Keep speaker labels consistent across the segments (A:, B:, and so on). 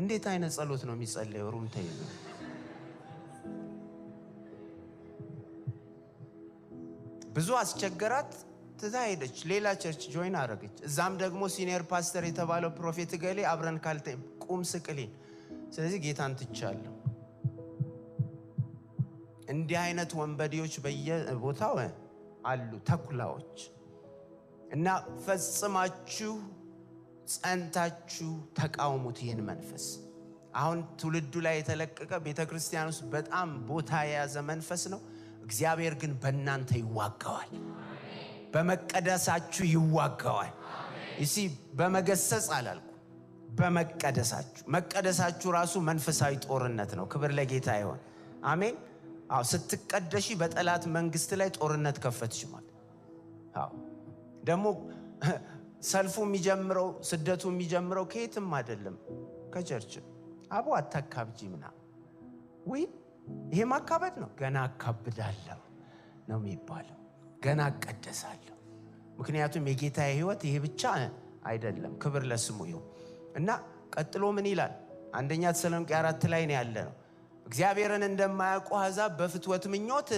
A: እንዴት አይነት ጸሎት ነው የሚጸለየው? Room ተይዞ ብዙ አስቸገራት። ትታ ሄደች። ሌላ church join አረገች። እዛም ደግሞ senior pastor የተባለው prophet ገሌ አብረን ካልተ ቁም ስቅሌን። ስለዚህ ጌታን ትቻለሁ። እንዲህ አይነት ወንበዴዎች በየቦታው አሉ፣ ተኩላዎች። እና ፈጽማችሁ ጸንታችሁ ተቃውሙት ይህን መንፈስ። አሁን ትውልዱ ላይ የተለቀቀ፣ ቤተ ክርስቲያን ውስጥ በጣም ቦታ የያዘ መንፈስ ነው። እግዚአብሔር ግን በእናንተ ይዋጋዋል፣ በመቀደሳችሁ ይዋጋዋል። You see፣ በመገሰጽ አላልኩ፣ በመቀደሳችሁ። መቀደሳችሁ ራሱ መንፈሳዊ ጦርነት ነው። ክብር ለጌታ ይሆን። አሜን። አዎ፣ ስትቀደሺ በጠላት መንግስት ላይ ጦርነት ከፈትሽ ማለት። አዎ፣ ደግሞ ሰልፉ የሚጀምረው፣ ስደቱ የሚጀምረው ከየትም አይደለም፣ ከ church። አቦ አታካብጂ ምናምን፣ ውይ ይሄ ማካበድ ነው። ገና አካብዳለሁ ነው የሚባለው። ገና እቀደሳለሁ። ምክንያቱም የጌታ ህይወት ይሄ ብቻ አይደለም። ክብር ለስሙ ይሁን። እና ቀጥሎ ምን ይላል? አንደኛ ተሰሎንቄ 4 ላይ ነው ያለ ነው። እግዚአብሔርን እንደማያውቁ አሕዛብ በፍትወት ምኞት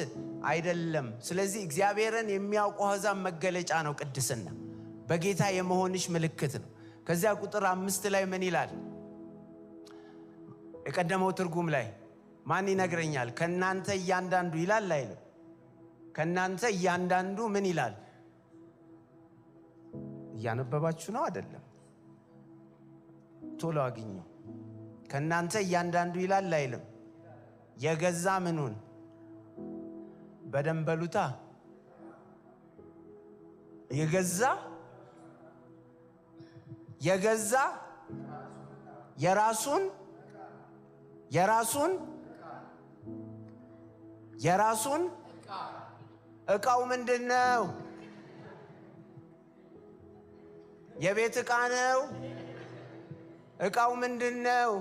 A: አይደለም። ስለዚህ እግዚአብሔርን የሚያውቁ አሕዛብ መገለጫ ነው ቅድስና። በጌታ የመሆንሽ ምልክት ነው። ከዚያ ቁጥር 5 ላይ ምን ይላል? የቀደመው ትርጉም ላይ ማን ይነግረኛል? ከናንተ እያንዳንዱ ይላል አይልም? ከናንተ እያንዳንዱ ምን ይላል? እያነበባችሁ ነው አይደለም? ቶሎ አግኙ። ከናንተ እያንዳንዱ ይላል አይልም? የገዛ ምኑን በደንብ በሉታ። የገዛ የራሱን የራሱን የራሱን እቃው ምንድን ነው? የቤት እቃ ነው። እቃው ምንድን ነው?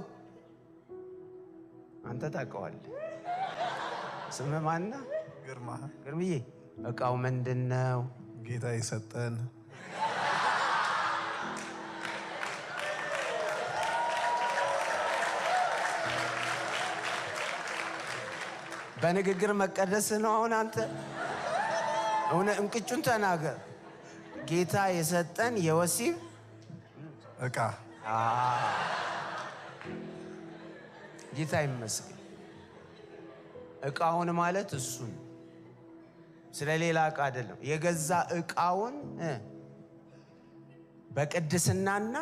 A: አንተ ታውቀዋለህ። ስምህ ማነው?
B: ግርማ።
A: ግርምዬ፣ እቃው ምንድን ነው?
B: ጌታ የሰጠን።
A: በንግግር መቀደስ ነው። አሁን አንተ እውነት እንቅጩን ተናገር። ጌታ የሰጠን የወሲብ
B: እቃ።
A: ጌታ ይመስገን። እቃውን ማለት እሱን፣ ስለ ሌላ እቃ አይደለም። የገዛ እቃውን በቅድስናና